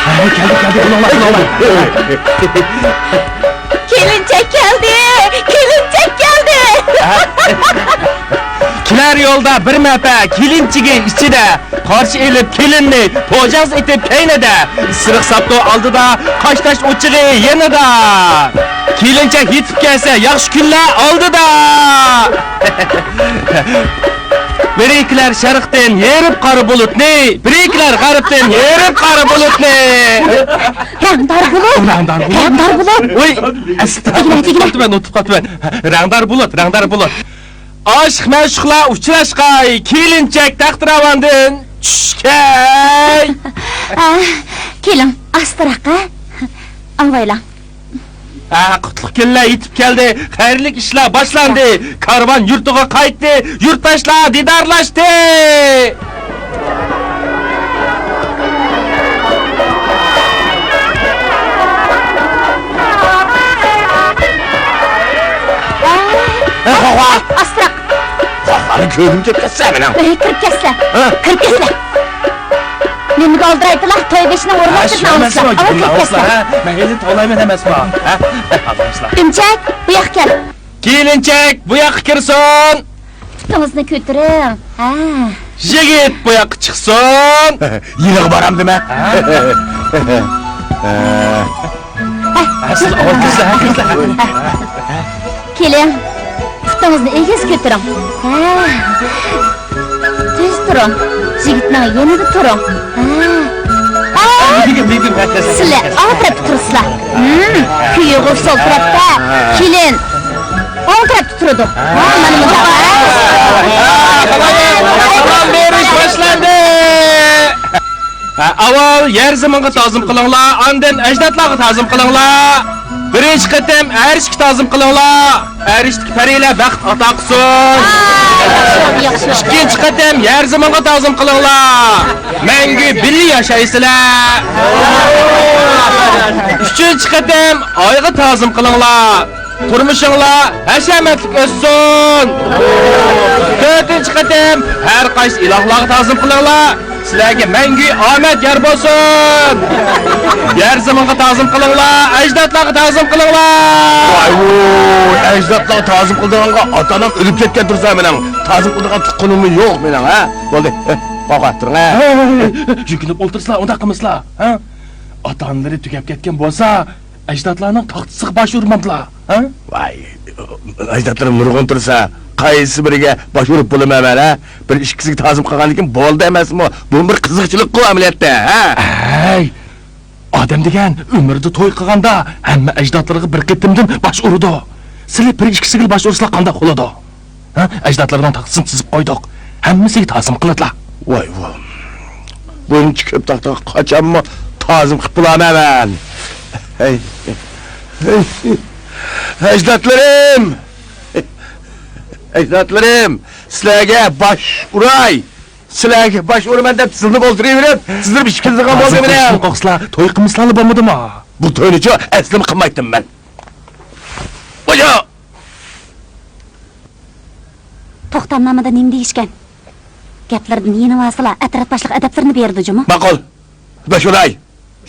ھە، كەلدى، كەلدى، بۇلۇڭلار، بۇلۇڭلار. كېلىنچەك كەلدى! كېلىنچەك كەلدى! كېلەر يولدا بىر مەپە كېلىنچىكى ئىچىدە، قارشى ئېلىپ كېلىننى پوجاز ئېتىپ كەينىدە، ئىسرىق ساپتۇ ئالدىدا، قاشتاش ئوچىقى يېنىدا. كېلىنچەك يېتىپ كەلسە ياخشى كۈنلەر ئالدىدا. بىرىكىلەر شەرقتىن يېرىپ قارا بۇلۇتنى، بىرىكىلەر غەربتىن يېرىپ قارا بۇلۇتنى. رەڭدار بۇلۇت! رەڭدار بۇلۇت! رەڭدار بۇلۇت! ۋوي، ئەستەغپۇرۇللا، تېگىلە، تېگىلە. ئۇنتۇپ قاپتىمەن، ئۇنتۇپ قاپتىمەن. رەڭدار بۇلۇت، رەڭدار بۇلۇت. ئاشىق مەشۇقلار ئۇچراشقاي، كېلىنچەك تەختىراۋاندىن چۈشكەي. ئە، كېلىڭ، ئاستىراق، ئە. ئاڭلايلا. ھە، قۇتلۇق كۈنلەر يېتىپ كەلدى، خەيرلىك ئىشلار باشلاندى، كارۋان يۇرتىغا قايتتى، يۇرتداشلار دىدارلاشتى. ھە، خوخا. ئاستىراق. خوخانى كۆرگۈم كېلىپ كەتسە مېنىڭ. ئۆيگە كىرىپ كەتسىلە. ھە؟ كىرىپ كەتسىلە. نېمىگە ئالدىرايدىلار؟ توي بېشىنىڭ ئورنىغا كىرىپ ئالىسىلەر. ئاۋۋال كىرىپ كەتسىلە. ھە؟ مەن ھېلى توۋلايمەن ئەمەسمۇ. ھە؟ ئالدىرايسىلەر. ئۈمچەك، بۇ ياققا كەل. كېلىنچەك، بۇ ياققا كىرسۇن. پۇتىڭىزنى كۆتۈرۈڭ. ھە. يىگىت، بۇ ياققا چىقسۇن. يېنىغا بارامدىمەن. ھە؟ ھە، سىز ئاۋۋال كىرسىلە، ھە، كىرسىلە. كېلىڭ، پۇتىڭىزنى ئېگىز كۆتۈرۈڭ. ھە. تۈز تۇرۇڭ. يىگىتنىڭ يېنىدا تۇرۇڭ. ھە. ئاي! سىلەر ئا تەرەپتە تۇرىسىلەر. ھىم، كۈيئوغۇل سول تەرەپتە، كېلىن ئوڭ تەرەپتە تۇرىدۇ. ھا، مانا مۇنداق. سالام بېرىش باشلاندى. ھە، ئاۋۋال يەر زېمىنغا تازىم قىلىڭلار، ئاندىن ئەجدادلارغا تازىم قىلىڭلار. بىرىنچى قېتىم ئەرشكە تازىم قىلىڭلار، ئەرشتىكى پەرىلەر بەخت ئاتا قىلسۇن. ئىككىنچى قېتىم يەر زېمىنغا تازىم قىلىڭلار، مەڭگۈ بىللە ياشايسىلەر. ئۈچىنچى قېتىم ئايغا تازىم قىلىڭلار، تۇرمۇشۇڭلار ھەشەمەتلىك ئۆتسۇن. تۆتىنچى قېتىم ھەر قايسى ئىلاھلارغا تازىم قىلىڭلار، سىلەرگە مەڭگۈ ئامەت يار بولسۇن. يەر زېمىنغا تازىم قىلىڭلار، ئەجدادلارغا تازىم قىلىڭلار. ۋاي ۋۇي، ئەجدادلارغا تازىم قىلىدىغانغا ئاتا-ئانام ئۆلۈپ كەتكەن تۇرسا مېنىڭ، تازىم قىلىدىغان تۇغقىنىممۇ يوق مېنىڭ، ھە؟ بولدى، ھە، قوقۇپ تۇرۇڭ، ھە؟ ھەي، ھەي، ھەي، يۈكۈنۈپ ئولتۇرسىلا، ئۇنداق قىلمىسىلا، ھە؟ ئاتا-ئانىلىرى تۈگەپ كەتكەن بولسا، ئەجدادلارنىڭ تاختىسىغا باش ئۇرمامدىلا، ھە؟ ۋاي، ئەجدادلىرىم نۇرغۇن تۇرسا، قايسى بىرىگە باش ئۇرۇپ بولىمەن مەن، ھە؟ بىر ئىككىسىگە تازىم قىلغاندىن كېيىن بولدى ئەمەسمۇ؟ بۇمۇ بىر قىزىقچىلىققۇ ئەمەلىيەتتە، ھە؟ ھەي، ئادەم دېگەن ئۆمرىدە توي قىلغاندا ھەممە ئەجدادلىرىغا بىر قېتىمدىن باش ئۇرىدۇ. سىلى بىر ئىككىسىگىلا باش ئۇرسىلا قانداق بولىدۇ؟ ھە؟ ئەجدادلىرىنىڭ تاختىسىنى تىزىپ قويدۇق. ھەممىسىگە تازىم قىلىدىلا. ۋاي ۋاي. بۇنچە كۆپ تاختىغا قاچانمۇ تازىم قىلىپ بولامەن مەن. ھەي. ھەي. ئەجدادلىرىم! ئەجدادلىرىم! سىلەرگە باش ئۇراي! سىلەرگە باش ئۇرىمەن دەپ تىزلىنىپ ئولتۇرۇۋېرىپ، سىزلىرىم ئىشكىلىدىغان بولدى مېنىڭ. قوقسىلا، توي قىلمىسىلارلا بولمىدىمۇ؟ بۇ توينىچۇ ئەسلىمۇ قىلمايتتىم مەن. بۇيا! توختامنامىدا نېمە دېيىشكەن؟ گەپلىرىدىن يېنىۋالسىلا، ئەترەت باشلىقى ئەدەپلىرىنى بېرىدۇ جۇمۇ. ماقۇل. باش ئۇراي.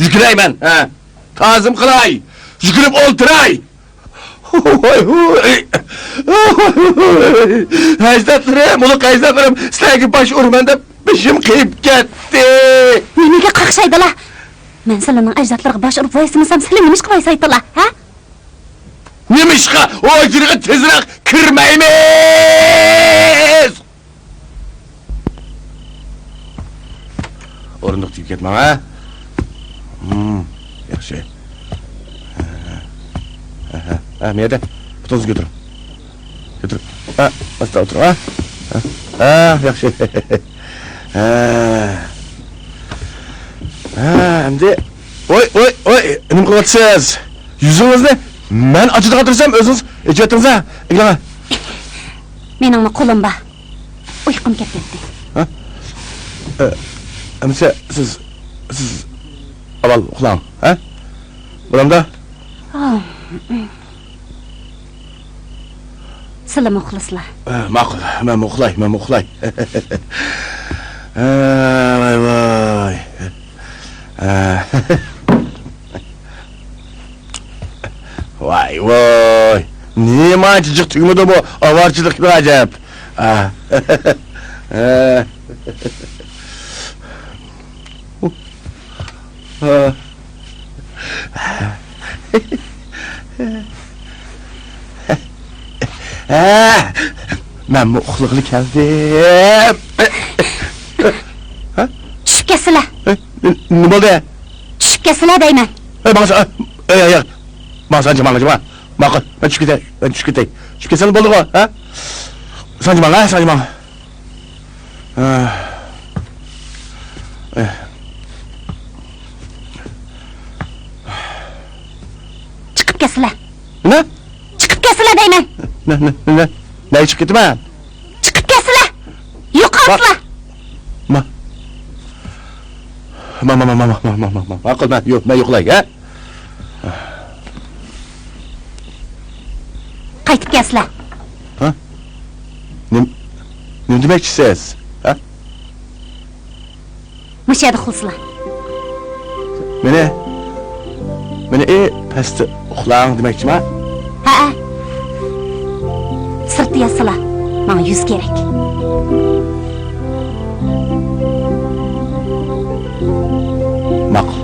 يۈگۈرەي مەن. ھە. تازىم قىلاي. يۈگۈرۈپ ئولتۇراي. ھوي، ھوي. ئەجدادلىرىم، ئۇلۇغ ئەجدادلىرىم، سىلەرگە باش ئۇرىمەن دەپ بېشىم قېيىپ كەتتى. نېمىگە قاقشايدىلا؟ مەن سىلىنىڭ ئەجدادلىرىغا باش ئۇرۇپ ۋايسىمىسام، سىلى نېمىشقا ۋايسايتىلا، ھە؟ نېمىشقا ھۇجرىغا تېزرەك كىرمەيمىز؟ ئورۇندۇق تېگىپ كەتمەڭ، ھە؟ ھىم، ياخشى. ھە، ھە، ھە، مەيدە. پۇتىڭىزنى كۆتۈرۈڭ. كۆتۈرۈپ. ھە، ئاستا ئولتۇرۇڭ، ھە؟ ھە، ھە، ياخشى. ھە. ھە، ئەمدى. ۋوي، ۋوي، ۋوي، نېمە قىلىۋاتىسىز؟ يۈزىڭىزنى مەن ئاچىدىغان تۇرسام، ئۆزىڭىز ئېچىۋەتتىڭىز، ھە؟ ئىگىلەڭ. مېنىڭمۇ قولۇم بار. ئۇيقۇم كەپ كەتتى. ھە؟ ئە، ئەمىسە، سىز، سىز ئاۋۋال ئۇخلاڭ، ھە؟ بولامدۇ؟ ئاھ. سىلىمۇ ئۇخلىسىلا. ئە، ماقۇل، مەنمۇ ئۇخلاي، مەنمۇ ئۇخلاي. ئە، ۋاي، ۋاي. ئە. ۋاي، ۋاي. نېمانچە جىق تۈگىمىدى بۇ ئاۋارىچىلىكنىڭ ئەجەب. ئە. ئە. ھە، مەنمۇ ئۇخلىغىلى كەلدىم. ھە؟ چۈشۈپ كەتسىلە. ھە؟ نېمە بولدى؟ چۈشۈپ كەتسىلە دەيمەن. ھە، ماڭسا، ھە، ھە، ھە. ماڭسا، ماڭسا، ماڭسا. ماقۇل، مەن چۈشۈپ كېتەي، مەن چۈشۈپ كېتەي. چۈشۈپ كەتسەڭ بولدىغۇ، ھە؟ سانجىماڭ، ھە، سانجىماڭ. ھە. چىقىپ كەتسىلە. نېمە؟ چىقىپ كەتسىلە دەيمەن. نە، نە، نە، نە؟ نەگە چىقىپ كېتىمەن؟ چىقىپ كەتسىلە. يوقالسىلە. ما، ما، ما، ماقۇل، مەن يو-، مەن يوقىلاي، ھە؟ قايتىپ كەلسىلە. ھە؟ نېم-، نېمە دېمەكچىسىز؟ ھە؟ مۇشۇ يەردە ئۇخلىسىلا. مېنى، مېنى ئى پەستە ئۇخلاڭ دېمەكچىما؟ ھەئە. سىرتتا ياتسىلا. ماڭا يۈز كېرەك. ماقۇل.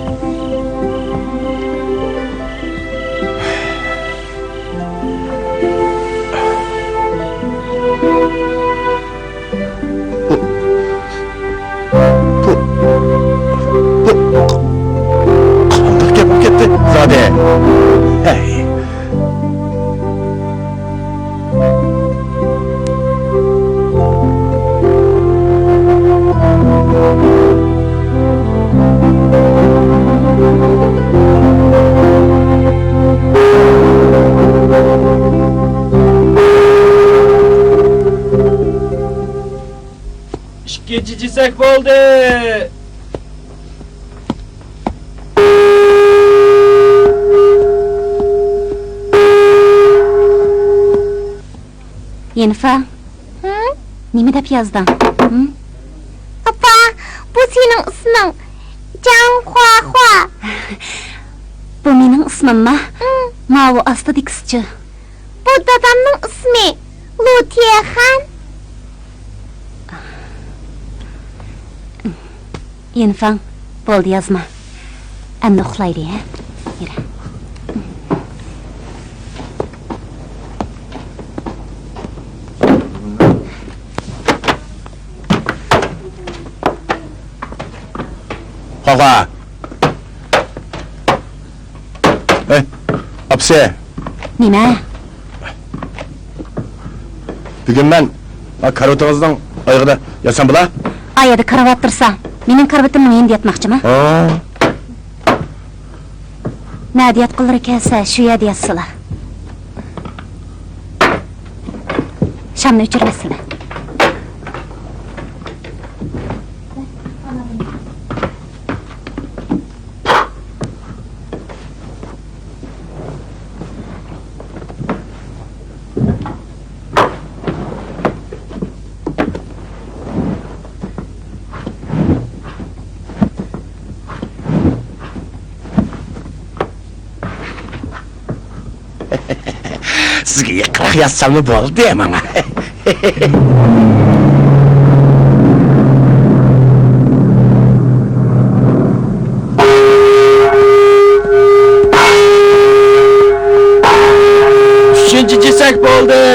كېسەك بولدى. يېنفا، ھە؟ نېمە دەپ يازدىڭ؟ ھىم؟ ئاپا، بۇ سېنىڭ ئىسمىڭ. جاڭ خۇا خۇا. بۇ مېنىڭ ئىسمىمما؟ ھىم. ماۋۇ ئاستىدىكىسىچۇ؟ بۇ دادامنىڭ ئىسمى، لۇ تيەخەن. يىنفاڭ، بولدى يازما. ئەمدى ئۇخلايلى، ھە؟ يۈرە. خاخا. ھەي، ئاپىسى. نېمە؟ بۈگۈن مەن، ھا، كارىۋىتىڭىزنىڭ ئايىغىدا ياتسام بولا؟ ئايەردە كارىۋات تۇرسا، مېنىڭ كارىۋىتىمنىڭ يېنىدا ياتماقچىما؟ ھا. نەدە ياتقۇلىرى كەلسە، شۇ يەردە ياتسىلا. شامنى ئۆچۈرۈۋەتسىلە. سىزگە يېقىنراق ياتساملا بولدى ماڭا. ئۈچىنچى كېسەك بولدى.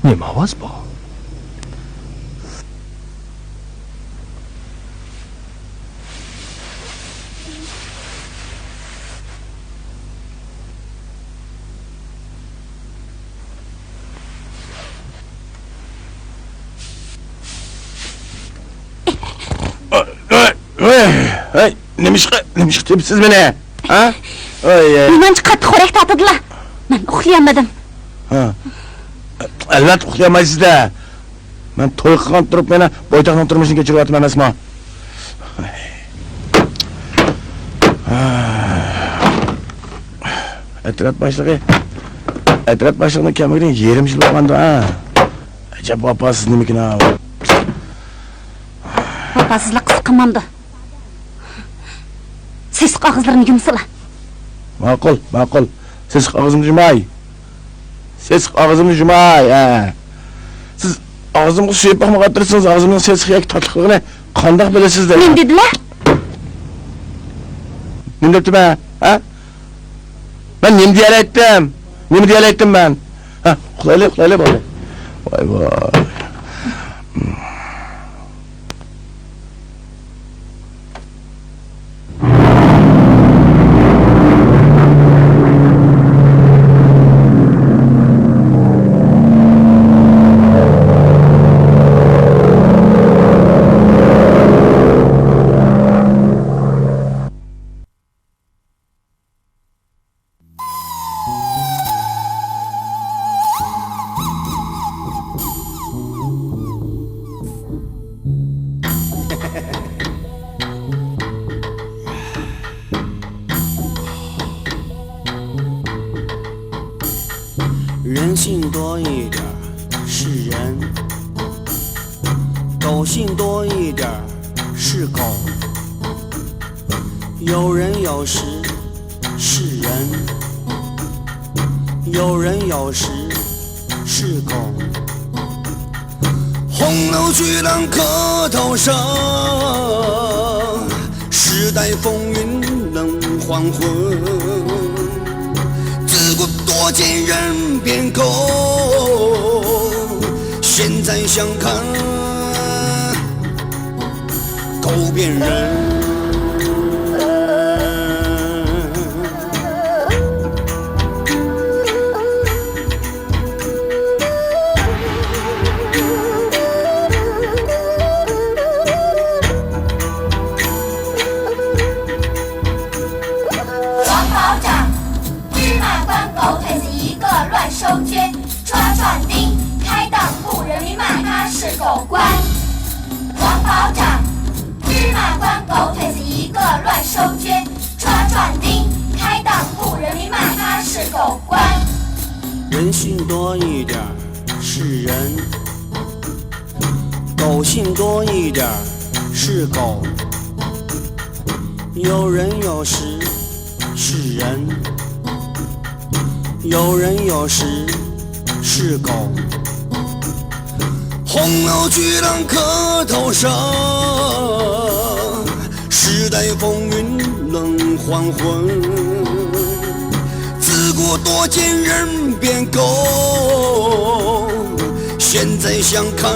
نېمە ئاۋاز بۇ؟ ھەي، ھەي، ھەي، نېمىشقا، نېمىشقا تېپىپسىز مېنى؟ ھە؟ ھەي، ھەي. نېمانچە قاتتىق خورەك تارتىدىلا؟ مەن ئۇخلىيالمىدىم. ھە. ئەلۋەتتە ئۇخلىيالمايسىز-دە. مەن توي قىلغان تۇرۇپ يەنە بويتاقنىڭ تۇرمۇشىنى كەچۈرۈۋاتىمەن ئەمەسمۇ؟ ئەترەت باشلىقى، ئەترەت باشلىقىنىڭ كەلمىگىنىگە يېرىم يىل بولغاندۇ، ھە؟ ئەجەب ۋاپاسىز نېمىكىن-ھاۋ. ۋاپاسىزلىق قىلمامدۇ؟ سېسىق ئاغزىلىرىنى يۇمسىلا. ماقۇل، ماقۇل. سېسىق ئاغزىمنى يۇماي. سېسىق ئاغزىمنى يۇماي، ھە. سىز ئاغزىمغا سۆيۈپ باقمىغان تۇرسىڭىز، ئاغزىمنىڭ سېسىق ياكى تاتلىقلىقىنى قانداق بىلىسىز دەيمەن. نېمە دېدىلە؟ نېمە دەپتىمەن، ھە؟ مەن نېمە دېيەلەيتتىم؟ نېمە دېيەلەيتتىم مەن؟ ھە، ئۇخلايلى، ئۇخلايلى، بولدى. ۋاي، ۋاي. Rèn sìng duò yì dèr shì rèn, gòu sìng duò yì dèr shì gòu. 有人有时是人，有人有时是狗。官，王保长，芝麻官狗腿子一个乱收捐，抓壮丁，开当铺，人民骂他是狗官。人性多一点儿是人，狗性多一点儿是狗。有人有时是人，有人有时是狗。洪流巨浪客头上，时代风云冷黄昏。自古多见人变狗，现在想看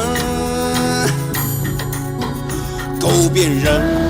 狗变人。